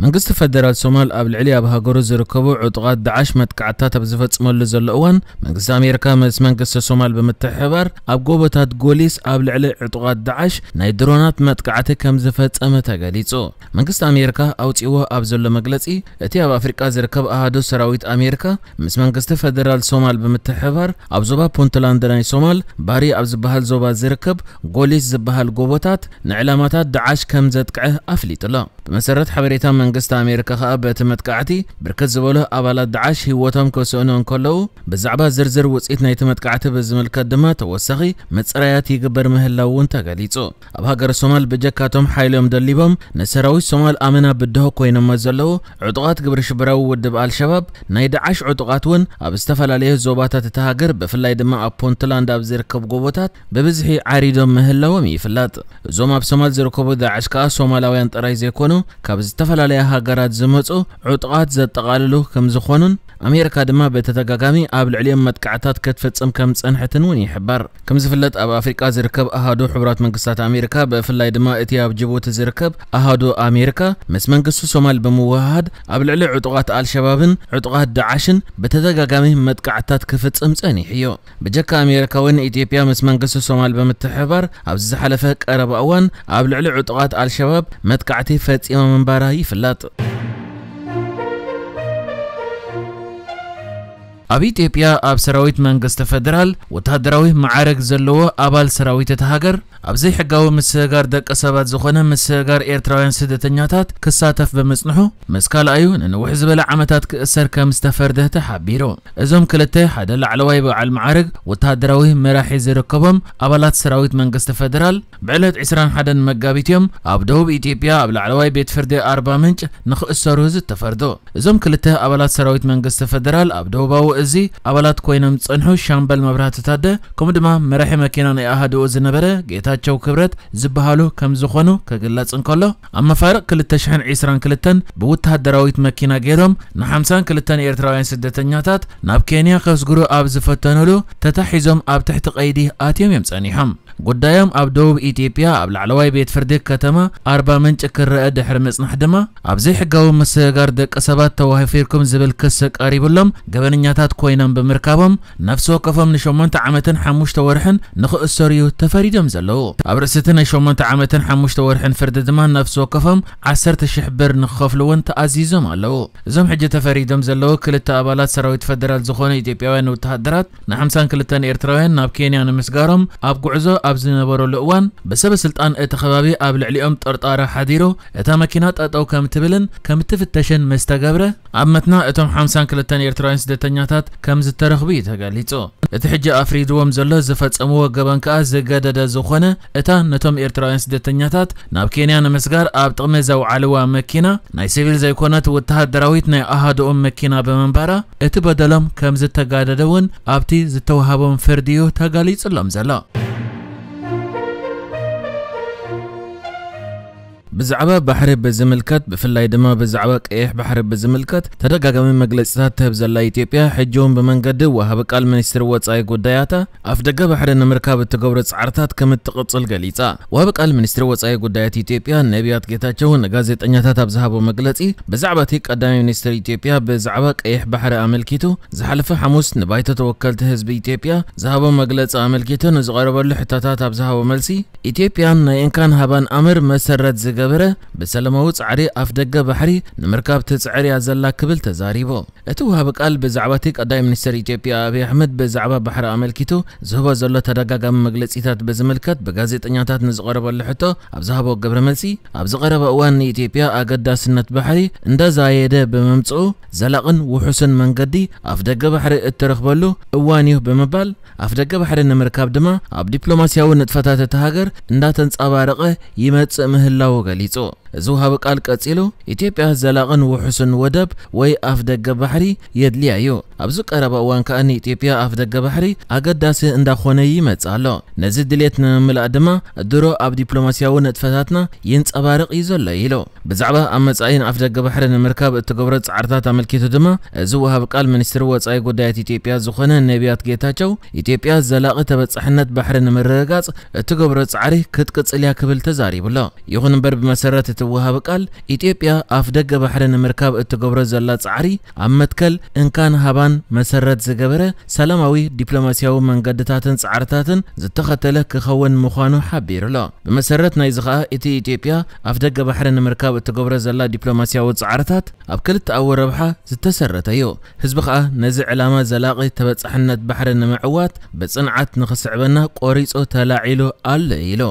መንግስቲ ፈደራል ሶማል ኣብ ልዕሊ ኣብ ሃገሩ ዝርከቡ ዕጡቓት ዳዕሽ መጥቃዕትታት ኣብ ዝፈጽመሉ ዘሎ እዋን፣ መንግስቲ ኣሜሪካ ምስ መንግስቲ ሶማል ብምትሕብባር ኣብ ጎቦታት ጎሊስ ኣብ ልዕሊ ዕጡቓት ዳዕሽ ናይ ድሮናት መጥቃዕቲ ከም ዝፈጸመ ተገሊጹ። መንግስቲ ኣሜሪካ ኣውጺእዎ ኣብ ዘሎ መግለጺ፣ እቲ ኣብ ኣፍሪቃ ዝርከብ ኣሃዱ ሰራዊት ኣሜሪካ ምስ መንግስቲ ፈደራል ሶማል ብምትሕብባር ኣብ ዞባ ፑንትላንድ ናይ ሶማል ባሪ ኣብ ዝበሃል ዞባ ዝርከብ ጎሊስ ዝበሃል ጎቦታት ንዕላማታት ዳዕሽ ከም ዘጥቅዐ ኣፍሊጡ ኣሎ። ብመሰረት ሓበሬታ መንግስቲ ኣሜሪካ ከኣ፣ በቲ መጥቃዕቲ ብርክት ዝበሉ ኣባላት ዳዕሽ ህይወቶም ከስእኑ እንከለዉ፣ ብዛዕባ ዝርዝር ውጽኢት ናይቲ መጥቃዕቲ ብዝምልከት ድማ ተወሳኺ ምጽራያት ይግበር ምህላው እውን ተገሊጹ። ኣብ ሃገረ ሶማል ብጀካቶም ሓይሎም ደሊቦም ንሰራዊት ሶማል ኣመና ብድሆ ኮይኖሞ ዘለዉ ዕጡቓት ግብረ ሽበራዊ ውድብ ኣልሸባብ፣ ናይ ዳዕሽ ዕጡቓት እውን ኣብ ዝተፈላለየ ዞባታት እታ ሃገር፣ ብፍላይ ድማ ኣብ ፑንትላንድ ኣብ ዝርከብ ጎቦታት ብብዝሒ ዓሪዶም ምህላዎም ይፍለጥ። እዞም ኣብ ሶማል ዝርከቡ ዳዕሽ ከኣ ሶማላውያን ጥራይ ዘይኮኑ፣ ካብ ዝተፈላለያ ሃገራት ዝመጹ ዕጡቓት ዘጠቓልሉ ከም ዝኾኑን፣ ኣሜሪካ ድማ ብተደጋጋሚ ኣብ ልዕሊኦም መጥቃዕታት ክትፍጽም ከም ጸንሐትን እውን ይሕበር። ከም ዝፍለጥ፣ ኣብ ኣፍሪቃ ዝርከብ ኣሃዱ ሕቡራት መንግስታት ኣሜሪካ፣ ብፍላይ ድማ እቲ ኣብ ጅቡቲ ዝርከብ ኣሃዱ ኣሜሪካ፣ ምስ መንግስቲ ሶማል ብምውህሃድ ኣብ ልዕሊ ዕጡቓት ኣልሸባብን ዕጡቓት ዳዕሽን ብተደጋጋሚ መጥቃዕትታት ክፍጽም ጸኒሑ እዩ። ብጀካ ኣሜሪካ እውን፣ ኢትዮጵያ ምስ መንግስቲ ሶማል ብምትሕብባር ኣብዚ ዝሓለፈ ቀረባ እዋን ኣብ ልዕሊ ዕጡቓት ኣልሸባብ መጥቃዕቲ ፈጺማ ምንባራ ይፍለጥ። ኣብ ኢትዮጵያ ኣብ ሰራዊት መንግስቲ ፈደራል ወተሃደራዊ መዓረግ ዘለዎ ኣባል ሰራዊት እታ ሃገር፣ ኣብ ዘይሕጋዊ ምስግጋር ደቂ ሰባት ዝኾነ ምስግጋር ኤርትራውያን ስደተኛታት ክሳተፍ ብምጽንሑ፣ ምስ ካልኣዩ ንንውሕ ዝበለ ዓመታት ክእሰር ከም ዝተፈርደ ተሓቢሩ። እዞም ክልተ፣ ሓደ ላዕለዋይ በዓል መዓርግ ወተሃደራዊ መራሒ ዝርከቦም ኣባላት ሰራዊት መንግስቲ ፈደራል፣ ብዕለት ዕስራን ሓደን መጋቢት እዮም ኣብ ደቡብ ኢትዮጵያ ኣብ ላዕለዋይ ቤት ፍርዲ ኣርባ ምንጭ ንኽእሰሩ ዝተፈርዶ። እዞም ክልተ ኣባላት ሰራዊት መንግስቲ ፈደራል ኣብ ደቡባዊ እዚ ኣባላት ኮይኖም ዝጸንሑ ሻምበል መብራህቱ ታደ፣ ከምኡ ድማ መራሒ መኪና ናይ ኣሃድኡ ዝነበረ ጌታቸው ክብረት ዝበሃሉ ከም ዝኾኑ ክግለጽ እንከሎ፣ ኣብ መፋርቕ ክልተ ሽሕን ዕስራን ክልተን ብወተሃደራዊት መኪና ገይሮም ንሓምሳን ክልተን ኤርትራውያን ስደተኛታት ናብ ኬንያ ከስግሩ ኣብ ዝፈተኑሉ ተታሒዞም ኣብ ትሕቲ ቀይዲ ኣትዮም እዮም ጸኒሖም። ጉዳዮም ኣብ ደቡብ ኢትዮጵያ ኣብ ላዕለዋይ ቤት ፍርዲ ከተማ ኣርባ ምንጭ ክረአ ድሕሪ ምጽናሕ ድማ፣ ኣብ ዘይሕጋዊ ምስግጋር ደቂ ሰባት ተዋፊርኩም ዝብል ክሲ ቀሪብሎም ገበነኛታት ኮይኖም ብምርካቦም፣ ነፍሲ ወከፎም ንሸሞንተ ዓመትን ሓሙሽተ ወርሕን ንኽእሰሩ እዩ ተፈሪዶም ዘለዉ። ኣብ ርእሲ እቲ ናይ ሸሞንተ ዓመትን ሓሙሽተ ወርሕን ፍርዲ ድማ፣ ነፍሲ ወከፎም ዓሰርተ ሽሕ ብር ንክኸፍሉ እውን ተኣዚዞም ኣለዉ። እዞም ሕጂ ተፈሪዶም ዘለዉ ክልተ ኣባላት ሰራዊት ፈደራል ዝኾኑ ኢትዮጵያውያን ወተሃደራት፣ ንሓምሳን ክልተን ኤርትራውያን ናብ ኬንያ ንምስጋሮም ኣብ ጉዕዞ ኣብ ዝነበረሉ እዋን፣ ብሰበ ስልጣን እቲ ከባቢ ኣብ ልዕሊኦም ጥርጣረ ሓዲሩ፣ እታ መኪና ጠጠው ከም ትብልን ከም ትፍተሽን ምስ ተገብረ፣ ኣብ መትና እቶም ሓምሳን ክልተን ኤርትራውያን ስደተኛታት ከም ዝተረኽቡ እዩ ተገሊጹ። እቲ ሕጂ ኣፍሪድዎም ዘሎ ዝፈጸምዎ ገበን ከኣ ዝገደደ ዝኾነ፣ እታ ነቶም ኤርትራውያን ስደተኛታት ናብ ኬንያ ንምስጋር ኣብ ጥቕሚ ዘውዓልዋ መኪና፣ ናይ ሲቪል ዘይኮነት ወተሃደራዊት ናይ ኣሃድኦም መኪና ብምንባራ፣ እቲ በደሎም ከም ዝተጋደደ እውን ኣብቲ ዝተዋህቦም ፍርዲ እዩ ተጋሊጹሎም ዘሎ። ብዛዕባ ባሕሪ ብዝምልከት፣ ብፍላይ ድማ ብዛዕባ ቀይሕ ባሕሪ ብዝምልከት ተደጋጋሚ መግለጺታት ትህብ ዘላ ኢትዮጵያ፣ ሕጂ እውን ብመንገዲ ወሃቢ ቃል ሚኒስትሪ ወጻኢ ጉዳያታ፣ ኣፍደገ ባሕሪ ንምርካብ እትገብሮ ጻዕርታት ከም እትቕጽል ገሊጻ። ወሃቢ ቃል ሚኒስትሪ ወጻኢ ጉዳያት ኢትዮጵያ ነቢያት ጌታቸው ንጋዜጠኛታት ኣብ ዝሃቦ መግለጺ፣ ብዛዕባ እቲ ቀዳማይ ሚኒስትር ኢትዮጵያ ብዛዕባ ቀይሕ ባሕሪ ኣመልኪቱ ዝሓለፈ ሓሙስ ንባይቶ ተወከልቲ ህዝቢ ኢትዮጵያ ዝሃቦ መግለጺ ኣመልኪቱ ንዝቐረበሉ ሕቶታት ኣብ ዝሃቦ መልሲ፣ ኢትዮጵያ ናይ እንካን ሃባን ኣምር መሰረት ዝገበረ ብሰላማዊ ጻዕሪ ኣፍደገ ባሕሪ ንምርካብ ትጽዕር እያ ዘላ ክብል ተዛሪቡ። እቲ ወሃቢ ቃል ብዛዕባ እቲ ቀዳማይ ሚኒስትር ኢትዮጵያ ኣብይ ኣሕመድ ብዛዕባ ባሕሪ ኣመልኪቱ ዝህቦ ዘሎ ተደጋጋሚ መግለጺታት ብዝምልከት ብጋዜጠኛታት ንዝቐረበሉ ሕቶ ኣብ ዝሃቦ ግብረ መልሲ፣ ኣብዚ ቀረባ እዋን ንኢትዮጵያ ኣገዳስነት ባሕሪ እንዳዛየደ ብምምጽኡ፣ ዘላቕን ውሑስን መንገዲ ኣፍደገ ባሕሪ እትረኽበሉ እዋን እዩ ብምባል፣ ኣፍደገ ባሕሪ ንምርካብ ድማ ኣብ ዲፕሎማስያዊ ንጥፈታት እታ ሃገር እንዳተንጸባረቐ ይመጽእ ምህላዉ ገሊጹ። እዚ ወሃቢ ቃል ቀጺሉ፣ ኢትዮጵያ ዘላቕን ውሑስን ወደብ ወይ ኣፍደገ ባሕሪ የድልያ እዩ። ኣብዚ ቀረባ እዋን ከኣ ንኢትዮጵያ ኣፍደገ ባሕሪ ኣገዳሲ እንዳኾነ ይመጽእ ኣሎ። ነዚ ድሌት ንምምላእ ድማ ድሮ ኣብ ዲፕሎማስያዊ ንጥፈታትና ይንጸባረቕ እዩ ዘሎ ኢሉ። ብዛዕባ ኣብ መጻኢ ንኣፍደገ ባሕሪ ንምርካብ እትገብሮ ጻዕርታት ኣመልኪቱ ድማ፣ እዚ ወሃቢ ቃል ሚኒስትሪ ወጻኢ ጉዳያት ኢትዮጵያ ዝኾነ ነቢያት ጌታቸው፣ ኢትዮጵያ ዘላቒ ተበጻሕነት ባሕሪ ንምርግጋጽ እትገብሮ ጻዕሪ ክትቅጽል እያ ክብል ተዛሪቡ ኣሎ። ይኹን እምበር፣ ብመሰረት እቲ እትወሃብ ቃል፣ ኢትዮጵያ ኣፍ ደገ ባሕሪ ንምርካብ እትገብሮ ዘላ ጻዕሪ ኣብ መትከል እንካን ሃባን መሰረት ዝገበረ ሰላማዊ ዲፕሎማሲያዊ መንገድታትን ጻዕርታትን ዝተኸተለ ክኸውን ምዃኑ ሓቢሩ ኣሎ። ብመሰረት ናይዚ ኸኣ፣ እቲ ኢትዮጵያ ኣፍ ደገ ባሕሪ ንምርካብ እትገብሮ ዘላ ዲፕሎማሲያዊ ጻዕርታት ኣብ ክልተኣዊ ረብሓ ዝተሰረተ እዩ። ህዝቢ ኸኣ ነዚ ዕላማ ዘላቒ ተበጻሕነት ባሕሪ ንምዕዋት ብጽንዓት ንኽስዕበና ቆሪጹ ተላዒሉ ኣሎ ኢሉ።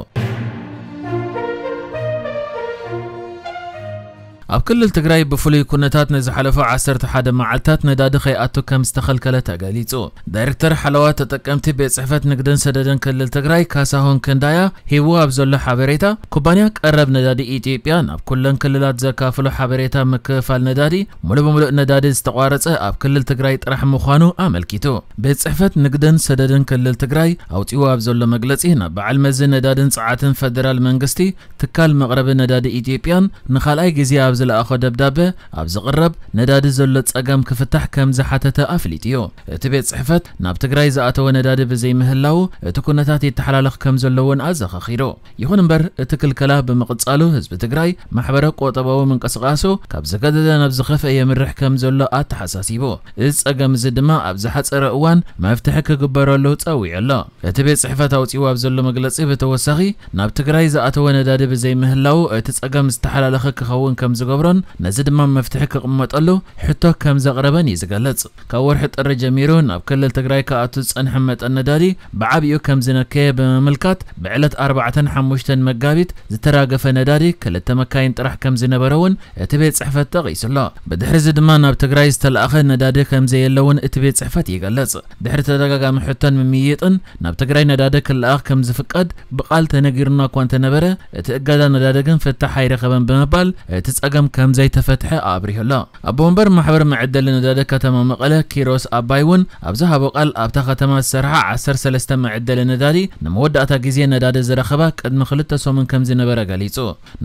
ኣብ ክልል ትግራይ ብፍሉይ ኩነታት ንዝሓለፉ ዓሰርተ ሓደ መዓልታት ነዳዲ ከይኣቱ ከም ዝተኸልከለ ተገሊጹ። ዳይሬክተር ሓለዋ ተጠቀምቲ ቤት ጽሕፈት ንግድን ሰደድን ክልል ትግራይ ካሳሁን ክንዳያ ሂቡ ኣብ ዘሎ ሓበሬታ፣ ኩባንያ ቀረብ ነዳዲ ኢትዮጵያ ናብ ኩለን ክልላት ዘካፍሎ ሓበሬታ ምክፍፋል ነዳዲ ሙሉ ብምሉእ ነዳዲ ዝተቋረጸ ኣብ ክልል ትግራይ ጥራሕ ምዃኑ ኣመልኪቱ። ቤት ጽሕፈት ንግድን ሰደድን ክልል ትግራይ ኣውጺኡ ኣብ ዘሎ መግለጺ፣ ናብ በዓል መዚ ነዳድን ጸዓትን ፈደራል መንግስቲ ትካል መቕረቢ ነዳዲ ኢትዮጵያን ንኻልኣይ ግዜ ኣብ ዝለኣኾ ደብዳበ፣ ኣብ ዝቕረብ ነዳዲ ዘሎ ጸገም ክፍታሕ ከም ዝሓተተ ኣፍሊጡ እዩ። እቲ ቤት ጽሕፈት ናብ ትግራይ ዝኣተወ ነዳዲ ብዘይምህላዉ፣ እቲ ኩነታት ይተሓላለኽ ከም ዘሎ እውን ኣዘኻኺሩ። ይኹን እምበር፣ እቲ ክልከላ ብምቕጻሉ፣ ህዝቢ ትግራይ ማሕበረ ቁጠባዊ ምንቅስቓሱ ካብ ዝገደደ ናብ ዝኸፍአ የምርሕ ከም ዘሎ ኣተሓሳሲቡ። እዚ ጸገም እዚ ድማ ኣብ ዝሓጸረ እዋን መፍትሒ ክግበረሉ ጸዊዑ ኣሎ። እቲ ቤት ጽሕፈት ኣውጺኡ ኣብ ዘሎ መግለጺ ብተወሳኺ፣ ናብ ትግራይ ዝኣተወ ነዳዲ ብዘይምህላዉ እቲ ጸገም ዝተሓላለኸ ክኸውን ከም ዝገብሮን ነዚ ድማ መፍትሒ ክቕመጠሉ ሕቶ ከም ዘቕረበን እዩ ዝገልጽ። ካብ ወርሒ ጥሪ ጀሚሩ ናብ ክልል ትግራይ ክኣቱ ዝጸንሐ መጠን ነዳዲ ብዓቢኡ ከም ዝነከየ ብምምልካት፣ ብዕለት ኣርባዕተን ሓሙሽተን መጋቢት ዝተራገፈ ነዳዲ ክልተ መካይን ጥራሕ ከም ዝነበረ እውን እቲ ቤት ጽሕፈት ጠቒሱ ኣሎ። ብድሕሪ እዚ ድማ ናብ ትግራይ ዝተላእኸ ነዳዲ ከም ዘየለ እውን እቲ ቤት ጽሕፈት ይገልጽ። ድሕሪ ተደጋጋሚ ሕቶን ምምይጥን ናብ ትግራይ ነዳዲ ክለኣኽ ከም ዝፍቀድ ብቓል ተነጊሩና እኳ እንተነበረ፣ እቲ እገዳ ነዳዲ ግን ፍታሕ ኣይረኸበን ብምባል፣ እቲ ጸገም ከም ዘይተፈትሐ ኣብሪሁ ኣሎ። ኣቦ ወንበር ማሕበር መዐደሊ ነዳዲ ከተማ መቐለ ኪሮስ ኣባይ እውን ኣብ ዝሃቦ ቃል፣ ኣብታ ከተማ ዝሰርሓ ዓሰርተ ሰለስተ መዐደሊ ነዳዲ ንመወዳእታ ግዜ ነዳዲ ዝረኸባ ቅድሚ ክልተ ሰሙን ከም ዝነበረ ገሊጹ።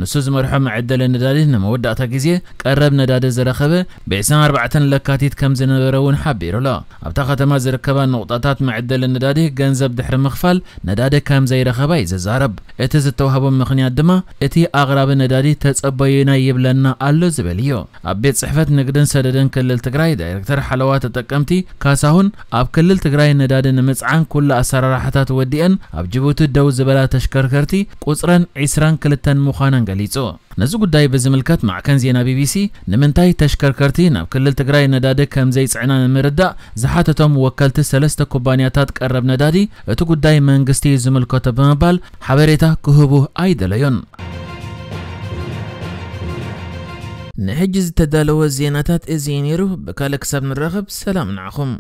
ንሱ ዝመርሖ መዐደሊ ነዳዲ ንመወዳእታ ግዜ ቀረብ ነዳዲ ዝረኸበ ብ ዕስራን ኣርባዕተን ለካቲት ከም ዝነበረ እውን ሓቢሩ ኣሎ። ኣብታ ከተማ ዝርከባ ነቑጣታት መዐደሊ ነዳዲ ገንዘብ ድሕሪ ምኽፋል ነዳዲ ከም ዘይረኸባ እዩ ዝዛረብ። እቲ ዝተዋህቦ ምኽንያት ድማ፣ እቲ ኣቕራቢ ነዳዲ ተጸበዩና ይብለና ኣሎ ዝብል እዩ። ኣብ ቤት ጽሕፈት ንግድን ሰደድን ክልል ትግራይ ዳይሬክተር ሓለዋ ተጠቀምቲ ካሳሁን፣ ኣብ ክልል ትግራይ ነዳዲ ንምጽዓን ኩሉ ኣሰራርሓታት ወዲአን ኣብ ጅቡቲ ደው ዝበላ ተሽከርከርቲ ቁጽረን ዕስራን ክልተን ምዃነን ገሊጹ። ነዚ ጉዳይ ብዝምልከት ማዕከን ዜና ቢቢሲ፣ ንምንታይ ተሽከርከርቲ ናብ ክልል ትግራይ ነዳዲ ከም ዘይጽዕና ንምርዳእ ዝሓተቶም ወከልቲ ሰለስተ ኩባንያታት ቀረብ ነዳዲ፣ እቲ ጉዳይ መንግስቲ እዩ ዝምልከቶ ብምባል ሓበሬታ ክህቡ ኣይደለዩን። ንሕጂ ዝተዳለወ ዜናታት እዚ እዩ ነይሩ። ብካልእ ክሳብ ንራኸብ፣ ሰላም ንዓኹም።